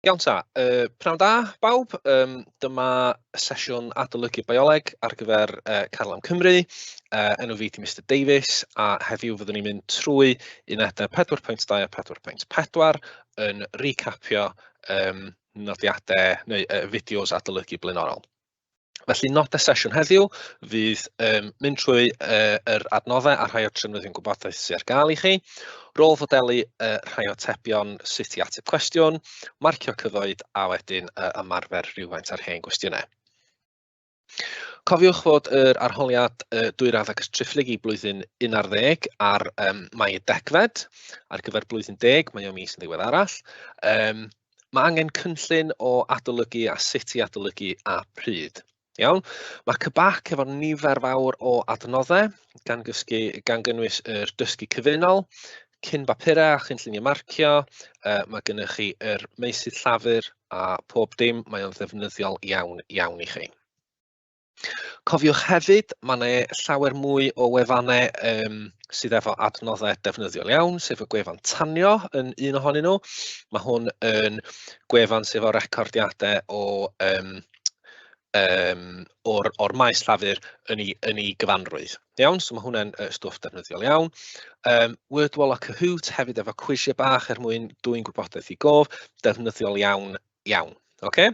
Iawn ta, pnawn da bawb. Dyma sesiwn adolygu bioleg ar gyfer Carlam Cymru. Enw fi 'di Mister Davies a heddiw fyddwn ni'n mynd trwy unedau 4.2 a 4.4 yn recapio nodiadau neu fideos adolygu blaenorol. Felly nod y sesiwn heddiw fydd mynd trwy yr adnoddau a rhai o'r trefnyddion gwybodaeth sydd ar gael i chi, rôl fodelu rhai o atebion sut i ateb cwestiwn, marcio cyfoed a wedyn ymarfer rhywfaint ar hen gwestiynau. Cofiwch fod yr arholiad dwyradd ac triphlyg i blwyddyn 11 ar Mai y degfed, ar gyfer blwyddyn deg mae o mis yn ddiwedd arall. Mae angen cynllun o adolygu a sut i adolygu a pryd. Iawn? Mae CBAC efo nifer fawr o adnoddau, gan, gysgu, gan gynnwys yr dysgu cyfunol, cyn bapurau a chynlluniau marcio, mae gennych chi yr meysydd llafur a pob dim, mae o'n ddefnyddiol iawn, iawn i chi. Cofiwch hefyd, mae 'na llawer mwy o wefannau sydd efo adnoddau defnyddiol iawn, sef y gwefan Tanio yn un ohonyn nhw. Mae hwn yn gwefan sydd efo recordiadau o, um, um, o'r, or maes llafur yn ei, yn ei gyfanrwydd. Iawn, so mae hwnna'n stwff defnyddiol iawn. Wordwall a Kahoot hefyd efo cwisiau bach er mwyn dwyn gwybodaeth i gof, defnyddiol iawn iawn. Oce?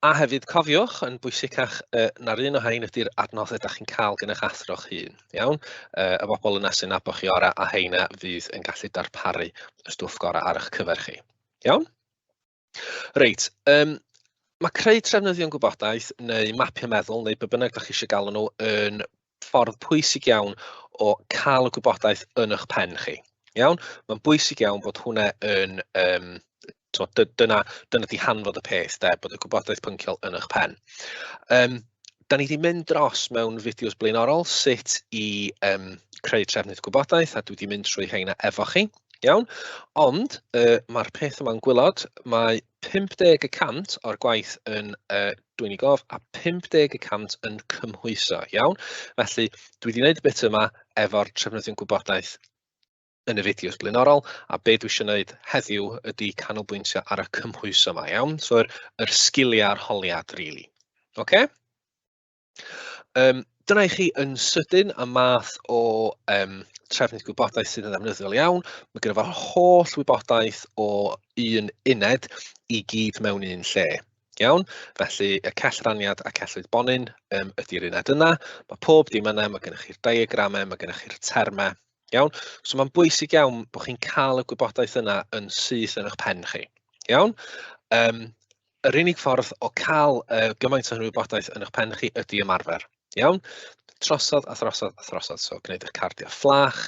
A hefyd cofiwch, yn bwysicach na'r un o rhain ydy'r adnoddau da chi'n cael gan eich athro'ch hun. Iawn? Y bobl yna sy'n nabod chi orau a heina fydd yn gallu darparu y stwff gorau ar eich cyfer chi. Iawn? Reit, mae creu trefnyddion gwybodaeth neu mapio meddwl neu be bynnag da chi eisiau galw nhw yn ffordd pwysig iawn o cael y gwybodaeth yn eich pen chi. Iawn? Mae'n bwysig iawn bod hwnna yn t'mod, dyna, dyna 'di hanfod y peth de, bod y gwybodaeth pynciol yn eich pen. Da ni wedi mynd dros mewn fideos blaenorol sut i creu trefnydd gwybodaeth, a dwi wedi mynd trwy rheina efo chi, iawn? Ond mae'r peth yma'n gwylod, mae 50% o'r gwaith yn dwyn i gof a 50% yn cymhwyso, iawn? Felly, dwi wedi gwneud y bit yma efo'r trefnyddion gwybodaeth yn y fideos blaenorol, a be dwi eisiau gwneud heddiw ydy canolbwyntio ar y cymhwyso yma, iawn? So yr, yr sgiliau arholiad, really. Oce? Dyna i chi yn sydyn y math o trefnydd gwybodaeth sydd yn ddefnyddiol iawn. Mae gyda fo'r holl wybodaeth o un uned i gyd mewn un lle. Iawn, felly y cellraniad a celloedd bonyn ydy'r uned yna. Mae pob dim yna, mae gennych chi'r diagramau, mae gennych chi'r termau. Iawn? So mae'n bwysig iawn bod chi'n cael y gwybodaeth yna yn syth yn eich pen chi. Iawn? Yr unig ffordd o cael gymaint o wybodaeth yn eich pen chi ydy ymarfer. Iawn? Trosodd a throsodd a throsodd. So gwneud eich cardiau fflach,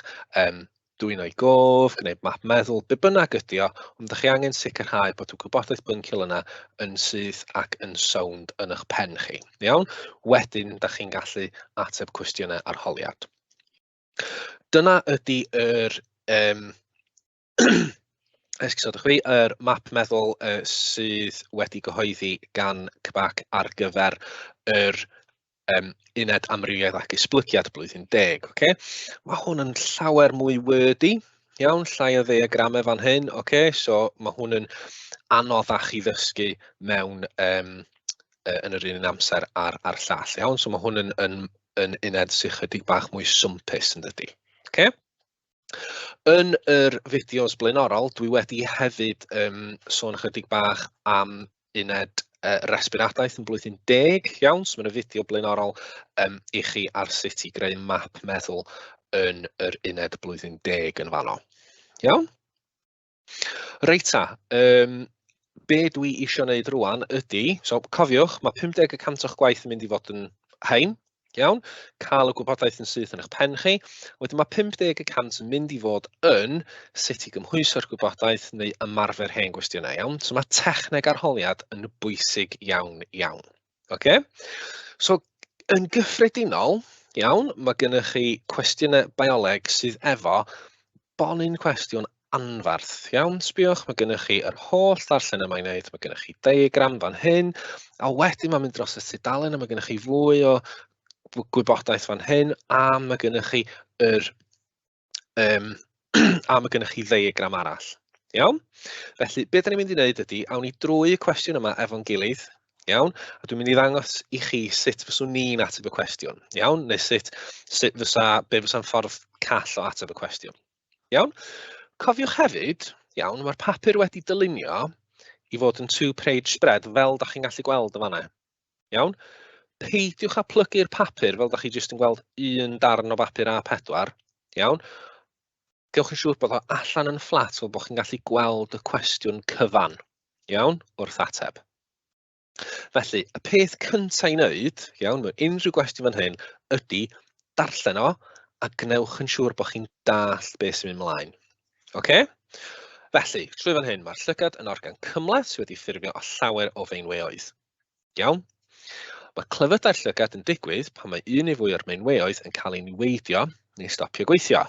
dwyn o'i gof, gwneud map meddwl, be bynnag ydy o, ond ydych chi angen sicrhau bod y gwybodaeth bynciol yna yn syth ac yn sownd yn eich pen chi. Iawn? Wedyn, da chi'n gallu ateb cwestiynau arholiad. Dyna ydy yr, esgusodwch fi, yr map meddwl sydd wedi gyhoeddi gan CBAC ar gyfer yr uned amrywiaeth ac esblygiad blwyddyn deg. Okay? Mae hwn yn llawer mwy wordy, iawn, llai o ddiagramau fan hyn, okay? So mae hwn yn anoddach i ddysgu mewn yn yr un amser a'r, ar llall, iawn? So mae hwn yn, yn, yn uned sy'n chydig bach mwy swmpus, yn dydy. Okay? Yn yr fideos blaenorol, dwi wedi hefyd sôn chydig bach am uned resbiradaeth yn blwyddyn deg, iawn? So mae yna fideo blaenorol i chi ar sut i greu map meddwl yn yr uned blwyddyn deg yn fanno. Iawn? Reit ta, be dwi isio wneud rwan ydy, so cofiwch, mae 50% o'ch gwaith yn mynd i fod yn hein, iawn, cael y gwybodaeth yn syth yn eich pen chi. Wedyn mae 50% yn mynd i fod yn sut i gymhwyso'r gwybodaeth neu ymarfer hen gwestiynau, iawn. So mae techneg arholiad yn bwysig iawn, iawn. Oce? So yn gyffredinol, iawn, mae gennych chi cwestiynau bioleg sydd efo bonyn cwestiwn anfarth, iawn, sbiwch, mae gennych chi yr holl ddarllen yma i wneud, mae gennych chi diagram fan hyn, a wedyn mae'n mynd dros y tudalen a mae gennych chi fwy o gwybodaeth fan hyn, a mae gennych chi yr a mae gennych chi ddiagram arall. Iawn? Felly, beth da ni'n mynd i wneud ydy, awn ni drwy y cwestiwn yma efo'n gilydd, iawn? A dwi'n mynd i ddangos i chi sut fyswn ni'n ateb y cwestiwn, iawn? Neu sut, sut fysa, be fysa'n ffordd call o ateb y cwestiwn. Iawn? Cofiwch hefyd, iawn, mae'r papur wedi dylunio i fod yn two-page spread fel da chi'n gallu gweld yn fanna. Iawn? Peidiwch â plygu'r papur fel da chi jyst yn gweld un darn o bapur A4. Iawn? Gewch yn siŵr bod o allan yn fflat fel bod chi'n gallu gweld y cwestiwn cyfan. Iawn? Wrth ateb. Felly, y peth cyntaf i wneud, iawn, mewn unrhyw gwestiwn fan hyn, ydy darllen o a gwnewch yn siŵr bod chi'n dallt beth sy'n mynd mlaen. Oce? Felly, trwy fan hyn, mae'r llygad yn organ cymhleth sydd wedi ffurfio o llawer o feinweoedd. Iawn? Mae clefydau'r llygad yn digwydd pan mae un neu fwy o'r meinweoedd yn cael ei niweidio neu stopio gweithio.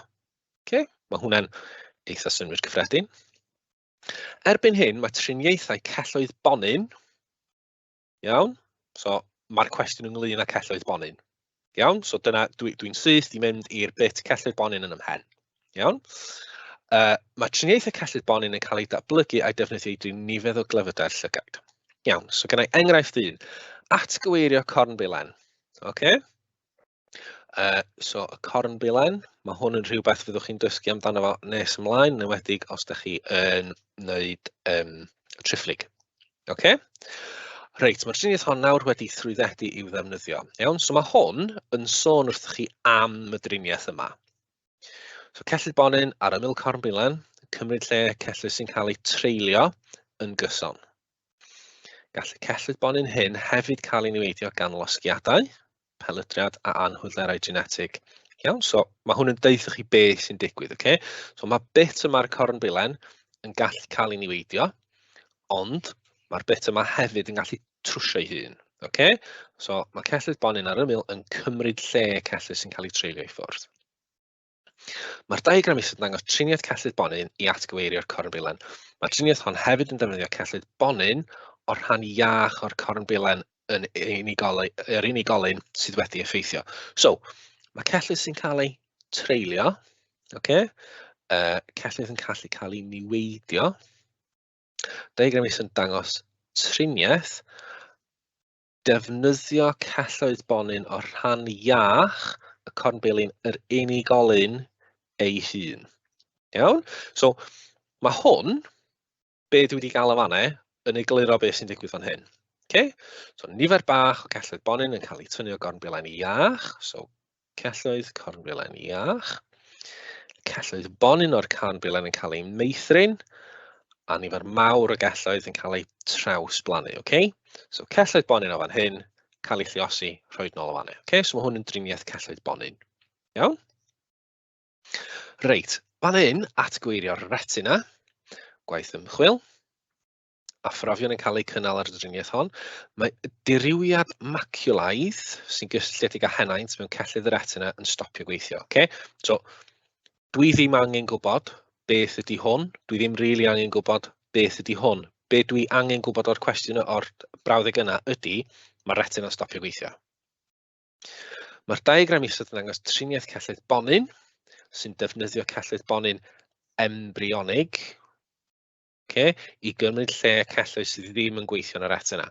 Okay? Mae hwnna'n eitha synnwyr cyffredin. Erbyn hyn, mae triniaethau celloedd bonyn, iawn, so mae'r cwestiwn ynglyn â celloedd bonyn. Iawn, so dyna, dwi'n dwi, syth i mynd i'r bit celloedd bonyn yn ymhen. Iawn. Mae triniaethau celloedd bonyn yn cael eu datblygu a'i defnyddio i drin nifer o glefydau'r llygaid. Iawn, so gen i enghraifft un. Atgyweirio cornbilen. Okay. So y cornbilen, mae hwn yn rhywbeth fyddwch chi'n dysgu amdano fo nes ymlaen, yn enwedig os ydych chi yn wneud triphlyg. Okay? Reit, mae'r triniaeth hon nawr wedi thrwyddedu i'w ddefnyddio. Iawn, so mae hwn yn sôn wrthych chi am y driniaeth yma. So cellydd bonyn ar ymyl cornbilen, cymryd lle cellydd sy'n cael eu treulio yn gyson. Gall y cellydd bonyn hyn hefyd cael ei niweidio gan losgiadau, pelydriad a anhwylderau genetig. Iawn, so mae hwn yn deutha chi beth sy'n digwydd, oce? Okay? So mae bit yma'r cornbilen yn gallu cael ei niweidio, ond mae'r bit yma hefyd yn gallu trwsio ei hun. Okay? So mae cellydd bonyn ar ymyl yn cymryd lle cellydd sy'n cael ei treulio i ffwrdd. Mae'r diagram isod yn dangos triniaeth cellydd bonyn i atgyweirio'r cornbilen. Mae'r triniaeth hon hefyd yn defnyddio cellydd bonyn o'r rhan iach o'r cornbilen yn unigol, yr unigolyn sydd wedi effeithio. So, mae cellydd sy'n cael ei treulio, okay? Cellydd yn gallu cael ei niweidio. Diagram isod yn dangos triniaeth defnyddio celloedd bonyn o rhan iach y cornbilyn yr unigolyn ei hun. Iawn? So, mae hwn, be dwi wedi gael o fanna, yn egluro beth sy'n digwydd fan hyn. Okay? So, nifer bach o celloedd bonyn yn cael eu tynnu o gornbilen iach. So, Celloedd cornbilen iach. Celloedd bonyn o'r cornbilen yn cael eu meithrin, a nifer mawr o gelloedd yn cael eu trawsblannu. Okay? So celloedd bonyn o fan hyn, cael eu lluosi, rhoi nôl o fan hyn. Okay? So mae hwn yn driniaeth celloedd bonyn. Iawn? Reit, fan hyn, atgyweirio'r retina, gwaith ymchwil. A phrofion yn cael eu cynnal ar y driniaeth hon. Mae dirywiad maculaidd sy'n gysylltiedig â henaint mewn cellydd y retina yn stopio gweithio. Okay? So, dwi ddim angen gwybod beth ydy hwn. Dwi ddim really angen gwybod beth ydy hwn. Be dwi angen gwybod o'r cwestiwn o'r brawddeg yna ydy, mae retina'n stopio gweithio. Mae'r diagram isod yn dangos triniaeth cellydd bonyn sy'n defnyddio cellydd bonyn embryonig, okay, i gymryd lle celloedd sydd ddim yn gweithio yn y retina.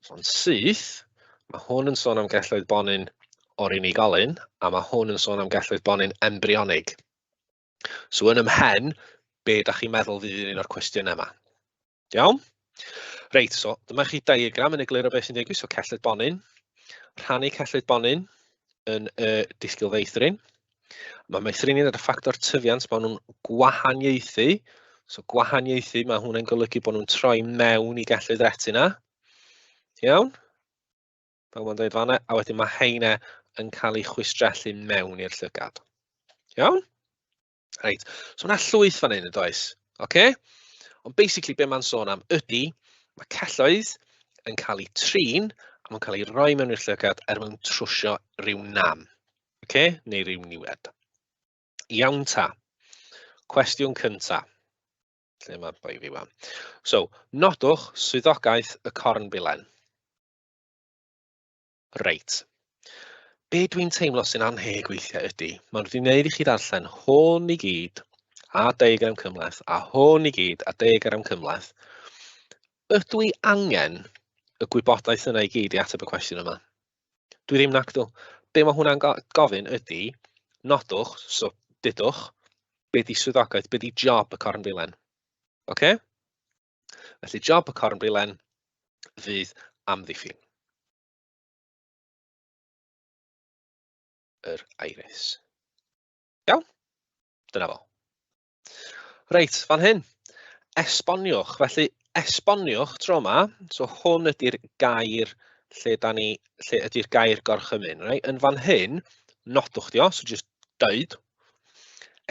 So yn syth, mae hwn yn sôn am gelloedd bonyn o'r unigolyn, a mae hwn yn sôn am gelloedd bonyn embryonig. So yn ymhen, be da chi'n meddwl fydd un o'r cwestiynau yma? Iawn? Reit, so dyma chi diagram yn egluro beth sy'n digwydd. So celloedd bonyn, rhannu celloedd bonyn yn y disgyl feithrin. Mae meithriniad ar y ffactor tyfiant, maen nhw'n gwahaniaethu. So gwahaniaethu, mae hwnna'n golygu bod nhw'n troi mewn i gelloedd retina. Iawn? Fel mae'n dweud fanna. A wedyn mae heina yn cael eu chwistrellu mewn i'r llygad. Iawn? Reit, so mae yna llwyth fan hyn yn does? Oce? Ond basically be mae'n sôn am ydy, mae celloedd yn cael eu trin a mae'n cael eu rhoi mewn i'r llygad er mwyn trwsio rhyw nam. Oce? Neu rhyw niwed. Iawn ta. Cwestiwn cynta. Lle mae boi fi wan? So, nodwch swyddogaeth y cornbilen. Reit. Be dwi'n teimlo sy'n anheg weithiau ydy, maen nhw wedi gwneud i chi ddarllen hwn i gyd. a diagram cymhleth, a hwn i gyd, a diagram cymhleth, ydw i angen y gwybodaeth yna i gyd i ateb y cwestiwn yma? Dwi ddim nacdw. Be mae hwnna'n gofyn ydy, nodwch, so dudwch, be di swyddogaeth, be di job y cornbilen. Oce? Felly job y cornbilen fydd amddiffyn yr iris. Iawn? Dyna fo. Reit, fan hyn, esboniwch. Felly, esboniwch tro yma. So hwn ydy'r gair lle da ni, lle ydy'r gair gorchymyn, right? Yn fan hyn, nodwch di o, so just deud.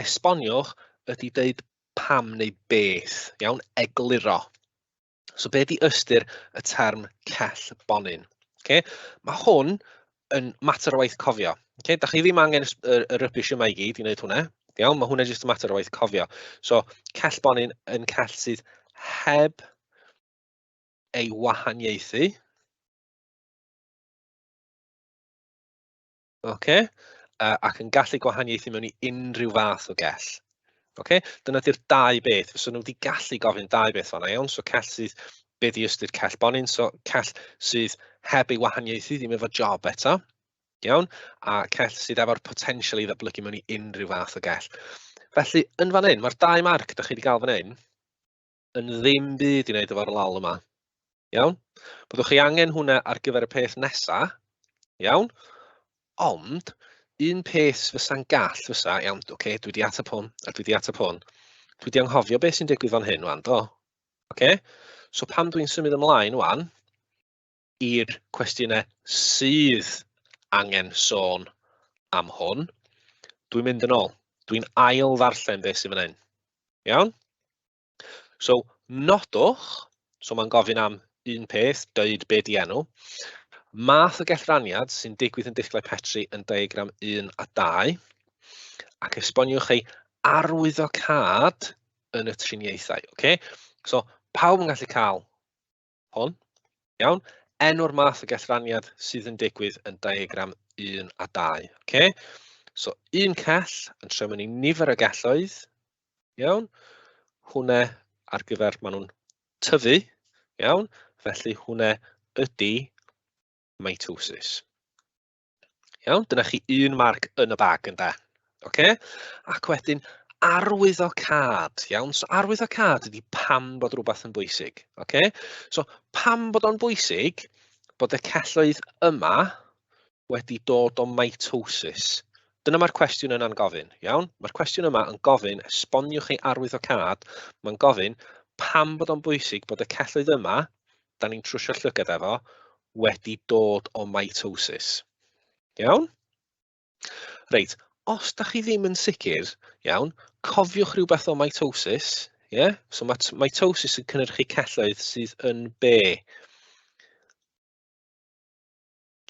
Esboniwch ydy deud pam neu beth, iawn, egluro. So be di ystyr y term cell bonyn? Okay? Mae hwn yn mater o waith cofio. Okay? Da chi ddim angen y, y rybys yma i gyd i wneud hwnna. Iawn, mae hwnna jyst yn mater o waith cofio. So, cell bonyn yn cell sydd heb ei wahaniaethu. Oce? Ac yn gallu gwahaniaethu mewn i unrhyw fath o gell. Oce? Dyna di'r dau beth. Fysa nhw wedi gallu gofyn dau beth fanna, iawn? So cell sydd, be di ystyr cell bonyn? So cell sydd heb ei wahaniaethu, ddim efo job eto. Iawn? A cell sydd efo'r potensial i ddatblygu mewn i unrhyw fath o gell. Felly, yn fan hyn, mae'r dau marc da chi wedi gael fan hyn yn ddim byd i wneud efo'r lol yma. Iawn? Byddwch chi angen hwnna ar gyfer y peth nesa, iawn? Ond, un peth fysa'n gall fysa, iawn, oce, okay, dwi wedi ateb hwn, a dwi wedi ateb hwn. Dwi wedi anghofio beth sy'n digwydd fan hyn, wan, do? Oce? Okay? So pam dwi'n symud ymlaen, wan, i'r cwestiynau sydd angen sôn am hwn, dwi'n mynd yn ôl. Dwi'n ail ddarllen beth sydd fan hyn. Iawn? So, nodwch, so mae'n gofyn am un peth, dweud be di enw, math o gellraniad sy'n digwydd yn disglau Petri yn diagram 1 a 2, ac esboniwch ei arwyddocâd yn y triniaethau. Okay? So, pawb yn gallu cael hwn. Iawn? Enw'r math o gellraniad sydd yn digwydd yn diagram 1 a 2. Okay? So, un cell yn troi mewn i nifer o gelloedd. Iawn? Hwne ar gyfer, maen nhw'n tyfu. Iawn? Felly hwne ydy mitosis. Iawn, dyna chi un marc yn y bag ynde. Oce? Ac wedyn arwyddocâd, iawn? So arwyddocâd ydy pam bod rhywbeth yn bwysig, oce? So pam bod o'n bwysig bod y celloedd yma wedi dod o mitosis? Dyna mae'r cwestiwn yna'n gofyn, iawn? Mae'r cwestiwn yma yn gofyn, esboniwch ei arwyddocâd, mae'n gofyn pam bod o'n bwysig bod y celloedd yma da ni'n trwsio llygad efo, wedi dod o mitosis. Iawn? Reit, os da chi ddim yn sicr, iawn, cofiwch rhywbeth o mitosis, ie? Yeah? So mae mitosis yn cynhyrchu celloedd sydd yn be?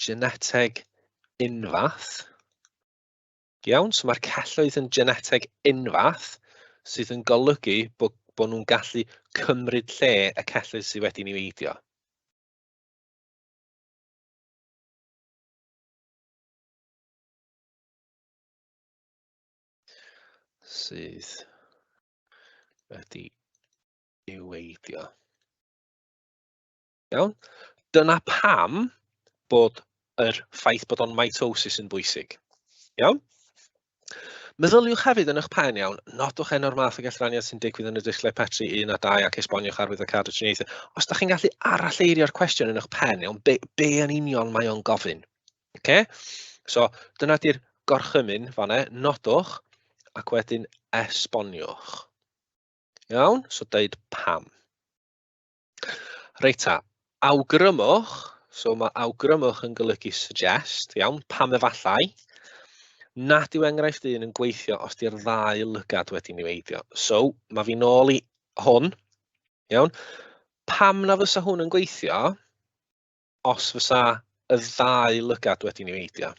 Geneteg unfath. Iawn, so mae'r celloedd yn geneteg unfath sydd yn golygu bod, bod nhw'n gallu cymryd lle y celloedd sydd wedi niweidio. Sydd wedi niweidio. Iawn? Dyna pam bod yr ffaith bod o'n mitosis yn bwysig. Iawn? Meddyliwch hefyd yn eich pen, iawn, nodwch enw'r math o gellraniad sy'n digwydd yn y disglau Petri 1 a 2 ac esboniwch arwydd y card y triniaethau. Os da chi'n gallu aralleirio'r cwestiwn yn eich pen, iawn, be, be yn union mae o'n gofyn? Okay? So, dyna di'r gorchymyn fanne, nodwch ac wedyn esboniwch. Iawn, so deud pam. Reit ta, awgrymwch, so mae awgrymwch yn golygu suggest, iawn, pam efallai, nad yw enghraifft un yn gweithio os di'r ddau lygad wedi niweidio. So, mae fi nôl i hwn, iawn. Pam na fysa hwn yn gweithio os fysa y ddau lygad wedi niweidio?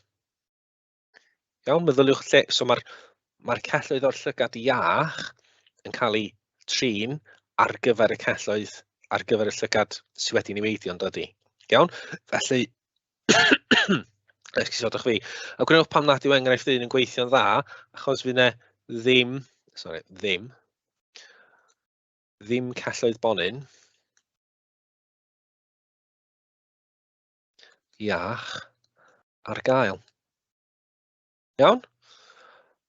Iawn, meddyliwch lle, so mae'r mae celloedd o'r llygad iach yn cael eu trin ar gyfer y celloedd, ar gyfer y llygad sydd wedi niweidio yn dydy. Iawn, felly, esgusodwch fi. A gwnewch pam nad yw enghraifft un yn gweithio'n dda, achos fydd 'na ddim Sorry, ddim. Ddim celloedd bonyn. Iach ar gael. Iawn?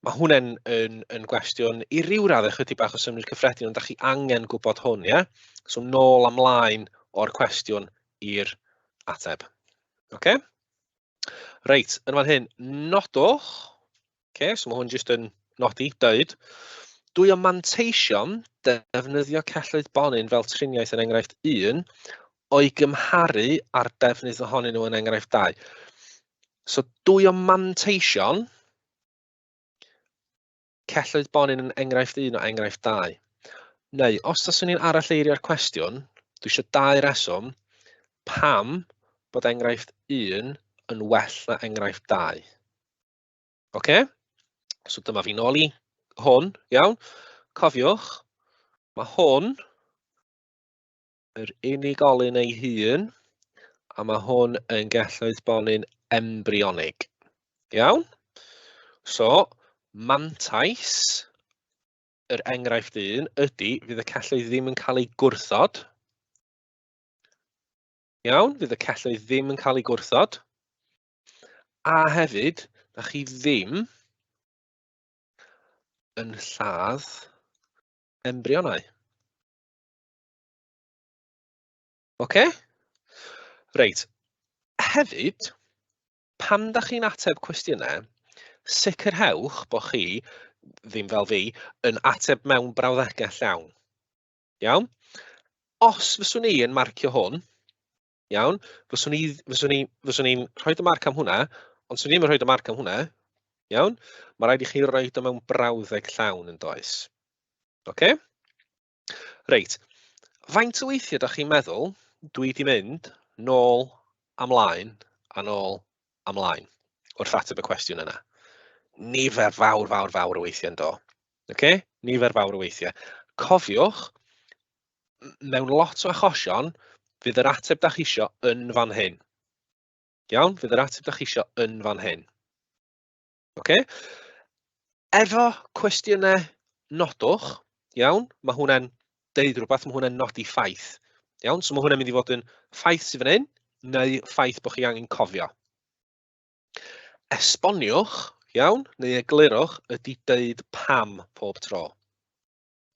Mae hwnna'n yn, yn gwestiwn i ryw raddau chydig bach o synnwyr cyffredin, ond da chi angen gwybod hwn, ie? So nôl amlaen o'r cwestiwn i'r ateb. Oce? Reit, yn fan hyn, nodwch, oce, so mae hwn jyst yn nodi, dweud, dwy o manteision defnyddio celloedd bonyn fel triniaeth yn enghraifft 1 o'i gymharu â'r defnydd ohonyn nhw yn enghraifft 2. So dwy o manteision celloedd bonyn yn enghraifft 1 o enghraifft 2. Neu, os taswn i'n aralleirio'r cwestiwn, dwi eisiau dau reswm pam bod enghraifft 1 yn well na enghraifft 2. Oce? So dyma fi nôl i hwn, iawn? Cofiwch, mae hwn yr unigolyn ei hun, a mae hwn yn gelloedd bonyn embryonig. Iawn? So, mantais yr enghraifft un ydy fydd y celloedd ddim yn cael eu gwrthod. Iawn, fydd y celloedd ddim yn cael eu gwrthod. A hefyd, na chi ddim yn lladd embryonau. Oce? Reit. Hefyd, pan da chi'n ateb cwestiynau, sicrhewch bod chi, ddim fel fi, yn ateb mewn brawddegau llawn. Iawn? Os fyswn i yn marcio hwn, iawn, fyswn i, fyswn i, fyswn i'n rhoi y marc am hwnna, ond swn i ddim yn rhoi y marc am hwnna, iawn? Mae rhaid i chi roi o mewn brawddeg llawn yn does. Oce? Reit, faint o weithiau da chi'n meddwl dwi 'di mynd nôl a mlaen a nôl a mlaen wrth ateb y cwestiwn yna? Nifer fawr, fawr, fawr o weithiau yn do. Okay? Nifer fawr o weithiau. Cofiwch, mewn lot o achosion, fydd yr ateb da chi isio yn fan hyn. Iawn? Fydd yr ateb da chi isio yn fan hyn. Oce? Efo cwestiynau nodwch, iawn, mae hwnna'n deud rhywbeth, mae hwnna'n nodi ffaith. Iawn, so mae hwnna'n mynd i fod yn ffaith sydd fan hyn, neu ffaith bod chi angen cofio. Esboniwch, iawn, neu eglurwch ydy deud pam pob tro.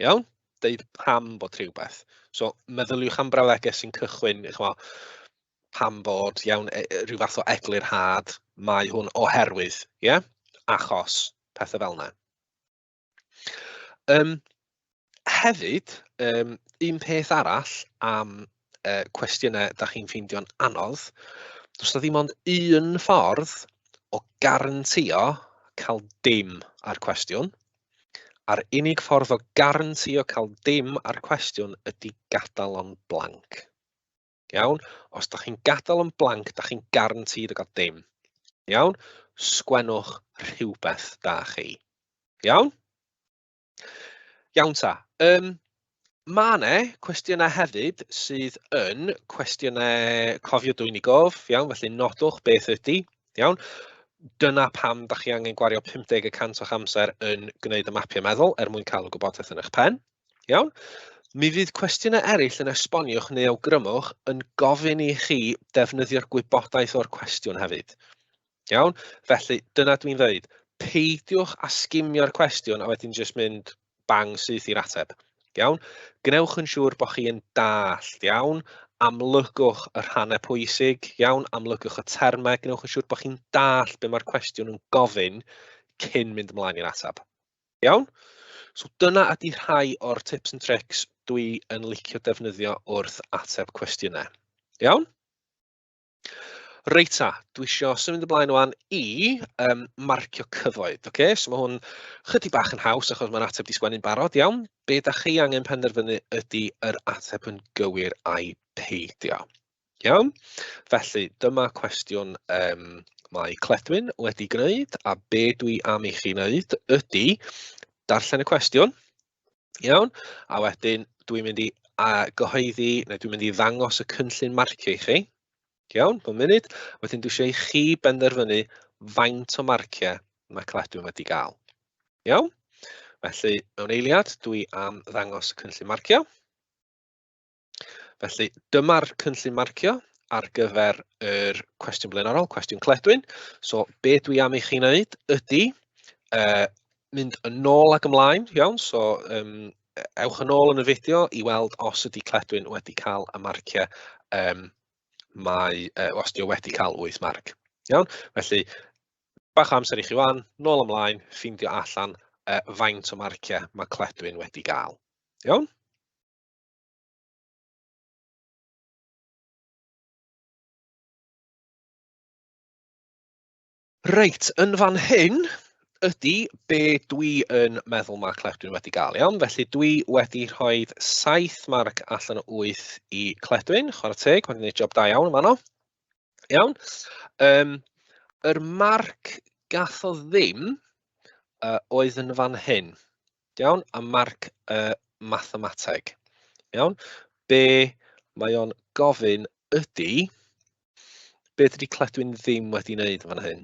Iawn? Deud pam bod rhywbeth. So, meddyliwch am brawddegau sy'n cychwyn, chmo, pam bod, iawn, e, e, rhyw fath o eglurhad, mae hwn oherwydd, ie? Yeah? Achos, pethau fel yna. Um, hefyd, um, un peth arall am cwestiynau da chi'n ffeindio'n anodd, does na ddim ond un ffordd o garantio cael dim ar cwestiwn, A'r unig ffordd o garantio cael dim ar cwestiwn ydy gadael o'n blank. Iawn? Os da chi'n gadael o'n blank, da chi'n guaranteed o gael dim. Iawn? Sgwennwch rhywbeth da chi. Iawn? Iawn ta. Um, Mae 'ne cwestiynau hefyd sydd yn cwestiynau cofio dwyn i gof, iawn, felly nodwch beth ydy, iawn. Dyna pam da chi angen gwario 50 y cant o'ch amser yn gwneud y mapiau meddwl er mwyn cael y gwybodaeth yn eich pen, iawn. Mi fydd cwestiynau eraill yn esboniwch neu awgrymwch yn gofyn i chi defnyddio'r gwybodaeth o'r cwestiwn hefyd. Iawn? Felly, dyna dwi'n dweud. Peidiwch â sgimio'r cwestiwn a wedyn jyst mynd bang syth i'r ateb. Iawn? Gwnewch yn siŵr bod chi yn dallt, iawn? Amlygwch y rhannau pwysig, iawn? Amlygwch y termau, gwnewch yn siŵr bod chi'n dallt be mae'r cwestiwn yn gofyn cyn mynd ymlaen i'r ateb. Iawn? So dyna ydy rhai o'r tips and tricks dwi yn licio defnyddio wrth ateb cwestiynau. Iawn? Reit ta, dwi isio symud ymlaen wan i um, marcio cyfoed. Okay? So mae hwn chydig bach yn haws achos mae'r ateb di sgwennu'n barod, iawn. Be da chi angen penderfynu ydy yr ateb yn gywir a'i peidio. Iawn? Felly, dyma cwestiwn um, mae Cledwyn wedi gwneud, a be dwi am i chi wneud ydy darllen y cwestiwn, Iawn? A wedyn dwi'n mynd i a gyhoeddi, neu dwi'n mynd i ddangos y cynllun marcio i chi. Iawn, mewn munud. Wedyn dwi eisiau i chi benderfynu faint o marciau mae Cledwyn wedi gael. Iawn? Felly, mewn eiliad, dwi am ddangos y cynllun marcio. Felly, dyma'r cynllun marcio ar gyfer yr cwestiwn blaenorol, cwestiwn Cledwyn. So, be dwi am i chi wneud ydy mynd yn ôl ac ymlaen, iawn? So, ewch yn ôl yn y fideo i weld os ydy Cledwyn wedi cael y marciau, os ydy o wedi cael 8 marc. Iawn? Felly, bach o amser i chi wan, nôl ymlaen, ffeindio allan faint o marciau mae Cledwyn wedi gael. Iawn? Reit, yn fan hyn ydy be dwi yn meddwl mae Cledwyn wedi gael, iawn? Felly dwi wedi rhoi 7 marc allan o 8 i Cledwyn, chwarae teg, mae'n gwneud job da iawn yn fanno. Iawn. Yr marc gath o ddim oedd yn fan hyn. Iawn, a marc mathemateg. Iawn, be mae o'n gofyn ydy, be dydy Cledwyn ddim wedi wneud yn fan hyn?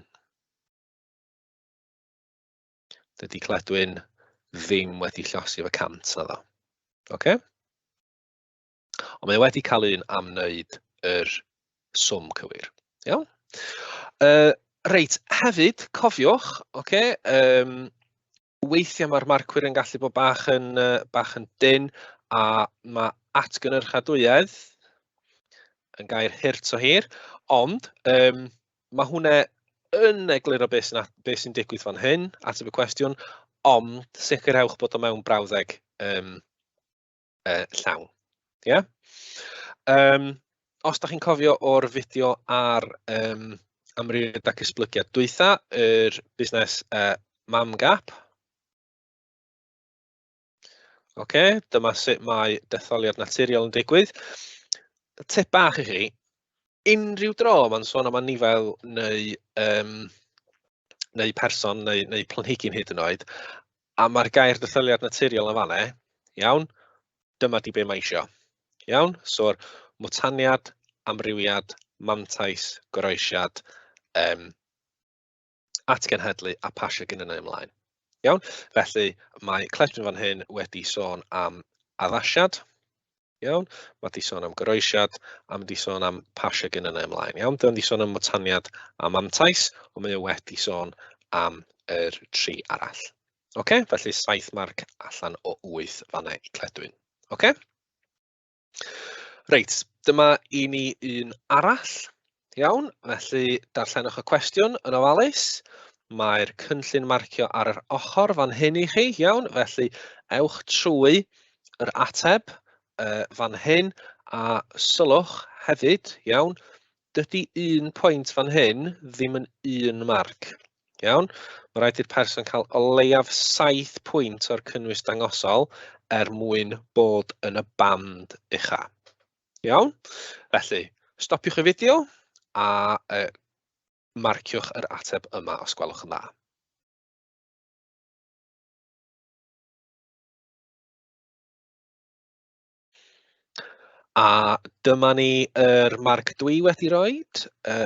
Dydy Cledwyn ddim wedi llosi efo 100 na ddo. Oce? Ond mae wedi cael un am wneud yr swm cywir. Iawn? Reit, hefyd, cofiwch, oce, weithiau mae'r marcwyr yn gallu bod bach yn dynn, a mae atgynyrchadwyedd yn gair hurt o hir, ond mae hwnna yn egluro beth sy'n be sy'n digwydd fan hyn, ateb y cwestiwn, ond sicrhewch bod o mewn brawddeg llawn. Ie? Os da chi'n cofio o'r fideo ar amrywiad ac esblygiad dwytha, yr busnes MAMGAP. Oce, dyma sut mae detholiad naturiol yn digwydd. Tip bach i chi, unrhyw dro mae'n sôn am anifail neu person neu planhigyn hyd yn oed, a mae'r gair detholiad naturiol yn fan'na, iawn, dyma di be mae isio. Iawn, so'r mwtaniad, amrywiad, mantais, goroesiad, atgenhedlu a pasio genynnau ymlaen. Iawn, felly mae Cledwyn fan hyn wedi sôn am addasiad, iawn, mae wedi sôn am goroesiad, a mae wedi sôn am pasio genynnau ymlaen. Iawn, dyna wedi sôn am mwtaniad a mantais, ond mae o wedi sôn am yr tri arall. Oce, felly 7 marc allan o 8 fanna i Cledwyn. Oce? Reit, dyma i ni un arall. Iawn, felly darllenwch y cwestiwn yn ofalus. Mae'r cynllun marcio ar yr ochr fan hyn i chi, iawn, felly ewch trwy yr ateb fan hyn a sylwch hefyd, iawn, dydy un pwynt fan hyn ddim yn un marc. Iawn, mae rhaid i'r person cael o leiaf 7 pwynt o'r cynnwys dangosol er mwyn bod yn y band ucha. Iawn, felly stopiwch y fideo a marciwch yr ateb yma os gwelwch yn dda. A dyma ni yr marc dwi wedi roed,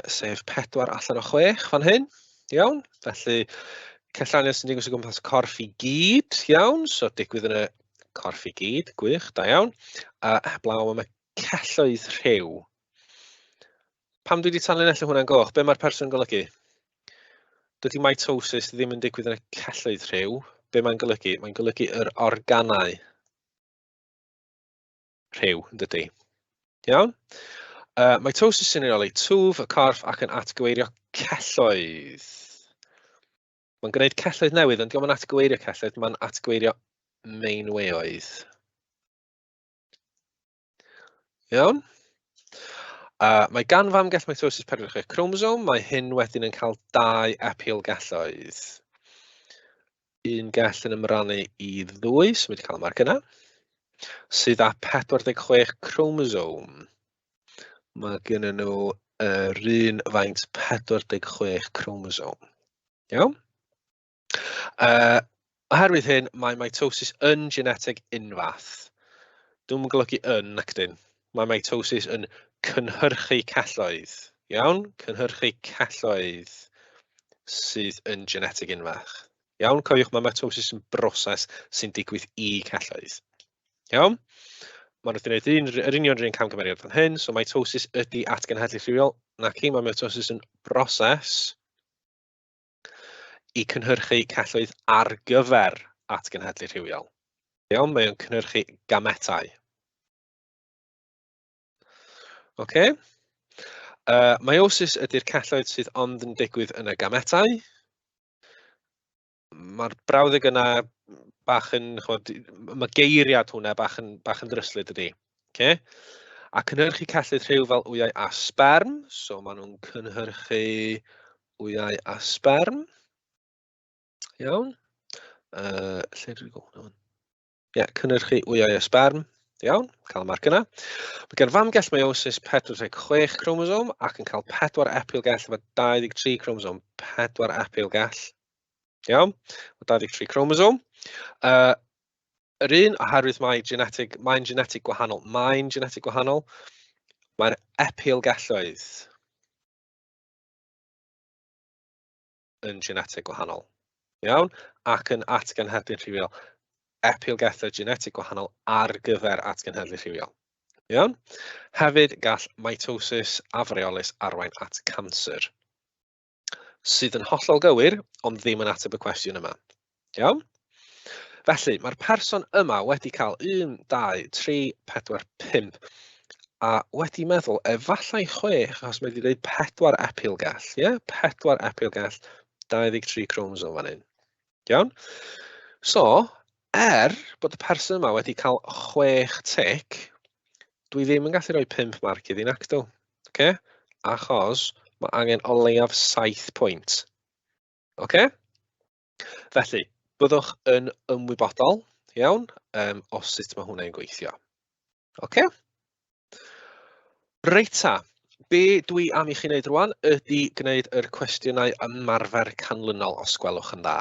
sef 4 allan o 6 fan hyn. Iawn, felly cellaniad sy'n digwydd o gwmpas y corff i gyd, iawn, so digwydd yn y corff i gyd, gwych, da iawn. A heblaw am y celloedd rhyw. Pam dwi wedi tanlinellu hwnna'n goch, be mae'r person yn golygu? Dydy mitosis ddim yn digwydd yn y celloedd rhyw. Be mae'n golygu? Mae'n golygu yr organau rhyw, yn dydy. Iawn? Mitosis sy'n rheoli twf y corff ac yn atgyweirio celloedd. Mae'n gwneud celloedd newydd, ond diolch yn atgyweirio celloedd, mae'n atgyweirio meinweoedd. Iawn? Mae gan famgell mitosis 46 chromosome, mae hyn wedyn yn cael 2 epil gelloedd. Un gell yn ymrannu i ddwy, so mae wedi cael y marc yna, sydd â 46 chromosome. Mae gen nhw yr un faint 46 chromosome. Iawn? Oherwydd hyn, mae mitosis yn geneteg unfath. Dwi'm yn golygu yn, nac ydyn. Mae mitosis yn cynhyrchu celloedd. Iawn? Cynhyrchu celloedd sydd yn geneteg unfath. Iawn, cofiwch mae mitosis yn broses sy'n digwydd i celloedd. Iawn? Maen nhw wedi gwneud un, yr union yr un camgymeriad fan hyn, so mitosis ydy atgenhedlu rhywiol. Naci, mae mitosis yn broses i cynhyrchu celloedd ar gyfer atgenhedlu rhywiol. Iawn, mae o'n cynhyrchu gametau. Oce. Meiosis ydy'r celloedd sydd ond yn digwydd yn y gametau. Mae'r brawddeg yna bach yn, ch'mod, mae geiriad hwnna bach yn, bach yn ddryslyd ydy. Okay? A cynhyrchu celloedd rhyw fel wyau a sberm, so maen nhw'n cynhyrchu wyau a sberm. Iawn. Lle dwi'n gweld hwnna? Ie, yeah, cynhyrchu wyau a sberm. Iawn, cael y marc yna. Mae gan famgell meiosis 46 chromosom ac yn cael 4 epilgell efo 23 chromosom. 4 epilgell. Iawn, 23 chromosom. Yr un, oherwydd mae genetig, mae'n genetig gwahanol, mae'n genetig gwahanol, mae'r epilgelloedd yn genetig gwahanol. Iawn? Ac yn atgenhedlu rhywiol. Epilgelloedd genetig gwahanol ar gyfer atgenhedlu rhywiol. Iawn? Hefyd, gall mitosis afreolus arwain at canser. Sydd yn hollol gywir, ond ddim yn ateb y cwestiwn yma. Iawn? Felly, mae'r person yma wedi cael 1, 2, 3, 4, 5, a wedi meddwl efallai 6, achos mae wedi dweud 4 epilgell, ie? Yeah? 4 epilgell, 23 chromosom fan hyn. Iawn? So, er bod y person yma wedi cael 6 tic, dwi ddim yn gallu rhoi 5 marc iddi nacdw. Okay? Achos mae angen o leiaf 7 pwynt. Okay? Felly, byddwch yn ymwybodol, iawn, o sut mae hwnna'n gweithio. Oce? Reit ta, be dwi am i chi wneud rwan ydy gwneud yr cwestiynau ymarfer canlynol os gwelwch yn dda.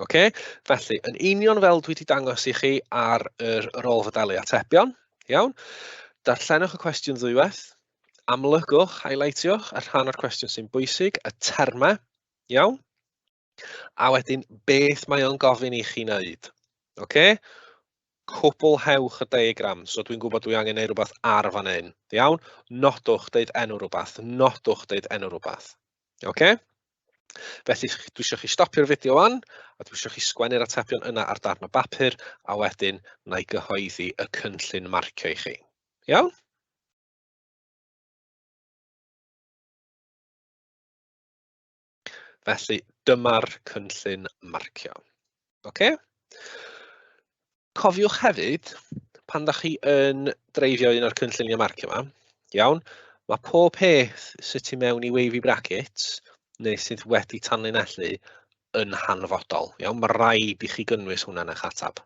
Oce? Felly, yn union fel dwi wedi dangos i chi ar yr rôl fodelu atebion, iawn, darllenwch y cwestiwn ddwywaith, amlygwch, highlightiwch y rhan o'r cwestiwn sy'n bwysig, y termau, iawn, A wedyn, beth mae o'n gofyn i chi wneud? Oce? Cwblhewch y diagram. So dwi'n gwybod dwi angen neud rhywbeth ar fan hyn. Iawn? Nodwch deud enw rhywbeth. Nodwch deud enw rhywbeth. Oce? Felly, dwi eisiau chi stopio'r fideo wan, a dwi eisiau chi sgwennu'r atebion yna ar darn o bapur, a wedyn na i gyhoeddi y cynllun marcio i chi. Iawn? Felly, dyma'r cynllun marcio. Oce? Cofiwch hefyd, pan da chi yn dreifio un o'r cynlluniau marcio yma, iawn, mae pob peth sydd tu mewn i wavy brackets neu sydd wedi tanlinellu yn hanfodol. Iawn, mae rhaid i chi gynnwys hwnna yn eich ateb.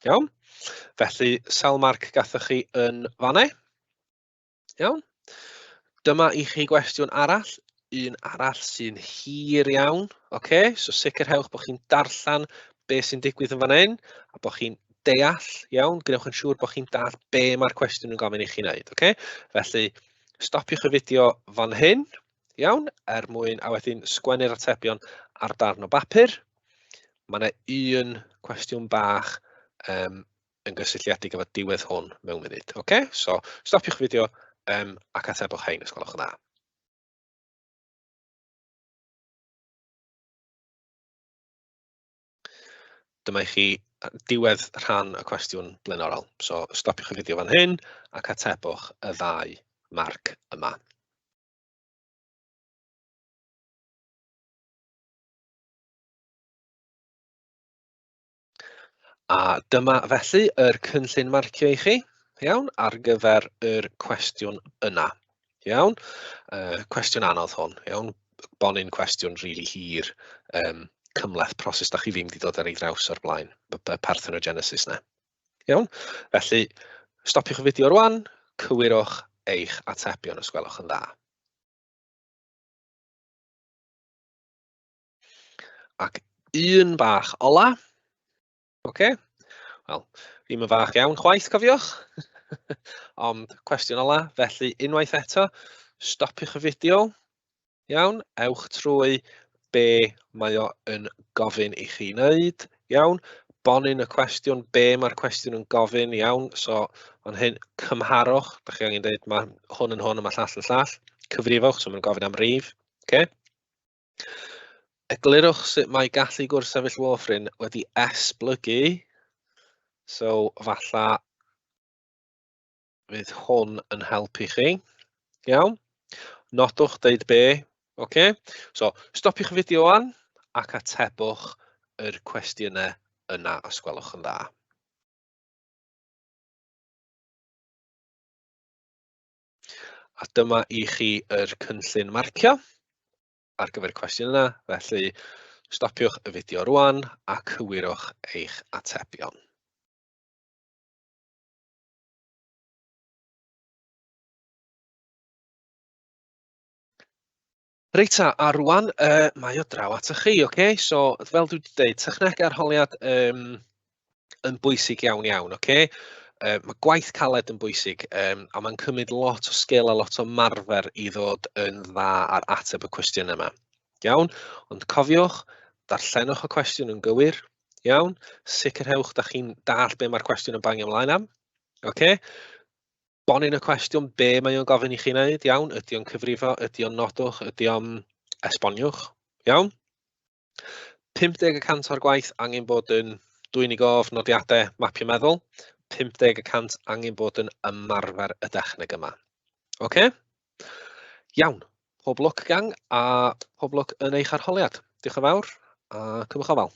Iawn? Felly, sawl marc gathoch chi yn fanne? Iawn? Dyma i chi gwestiwn arall, un arall sy'n hir iawn. Oce, so sicrhewch bod chi'n darllen be sy'n digwydd yn fan hyn, a bod chi'n deall, iawn, gwnewch yn siŵr bod chi'n deall be mae'r cwestiwn yn gofyn i chi wneud, oce? Felly, stopiwch y fideo fan hyn, iawn, er mwyn, a wedyn sgwennu'r atebion ar darn o bapur. Mae yna un cwestiwn bach yn gysylltiedig efo diwedd hwn mewn munud. Oce? So, stopiwch fideo ac atebwch hein os gwelwch yn dda. Dyma i chi diwedd rhan y cwestiwn blaenorol. So, stopiwch y fideo fan hyn ac atebwch y ddau marc yma. A dyma felly yr cynllun marcio i chi, iawn, ar gyfer yr cwestiwn yna. Iawn, cwestiwn anodd hwn, iawn, bonyn cwestiwn rili really hir, cymhleth proses da chi ddim wedi dod ar ei draws o'r blaen, y parthenogenesis na. Iawn, felly stopiwch y fideo rwan, cywirwch eich atebion os gwelwch yn dda. Ac un bach ola. Oce. Wel, ddim yn fach iawn chwaith, cofiwch. Ond cwestiwn ola, felly unwaith eto, stopiwch y fideo. Iawn, ewch trwy be be mae o yn gofyn i chi wneud, iawn. Bonyn y cwestiwn, be mae'r cwestiwn yn gofyn, iawn. So, fan hyn, cymharwch, da chi angen dweud mae hwn yn hwn a mae llall yn llall. Cyfrifwch, so mae'n gofyn am rif, okay? Eglurwch sut mae gallu gwrthsefyll warfarin wedi esblygu. So, falla fydd hwn yn helpu chi. Iawn. Nodwch deud be. Oce. So, stopiwch y fideo wan ac atebwch yr cwestiynau yna os gwelwch yn dda. A dyma i chi yr cynllun marcio ar gyfer y cwestiwn yna, felly stopiwch y fideo rwan a cywirwch eich atebion. Reit ta, a rwan mae o draw atoch chi, oce? Okay? So, fel dwi wedi dweud, technegau arholiad yn bwysig iawn iawn, oce? Okay? Mae gwaith caled yn bwysig, a mae'n cymryd lot o sgil a lot o marfer i ddod yn dda ar ateb y cwestiwn yma. Iawn? Ond cofiwch, darllenwch y cwestiwn yn gywir, iawn? Sicrhewch da chi'n dallt be mae'r cwestiwn yn bangio ymlaen am, oce? Bonyn y cwestiwn, be mae o'n gofyn i chi wneud, iawn? Ydy o'n cyfrifo, ydy o'n nodwch, ydy o'n esboniwch, iawn? 50% o'r gwaith angen bod yn dwyn i gof, nodiadau, mapio meddwl. 50% angen bod yn ymarfer y dechneg yma. Oce? Iawn. Pob lwc gang a pob lwc yn eich arholiad. Diolch yn fawr a cymwch ofal.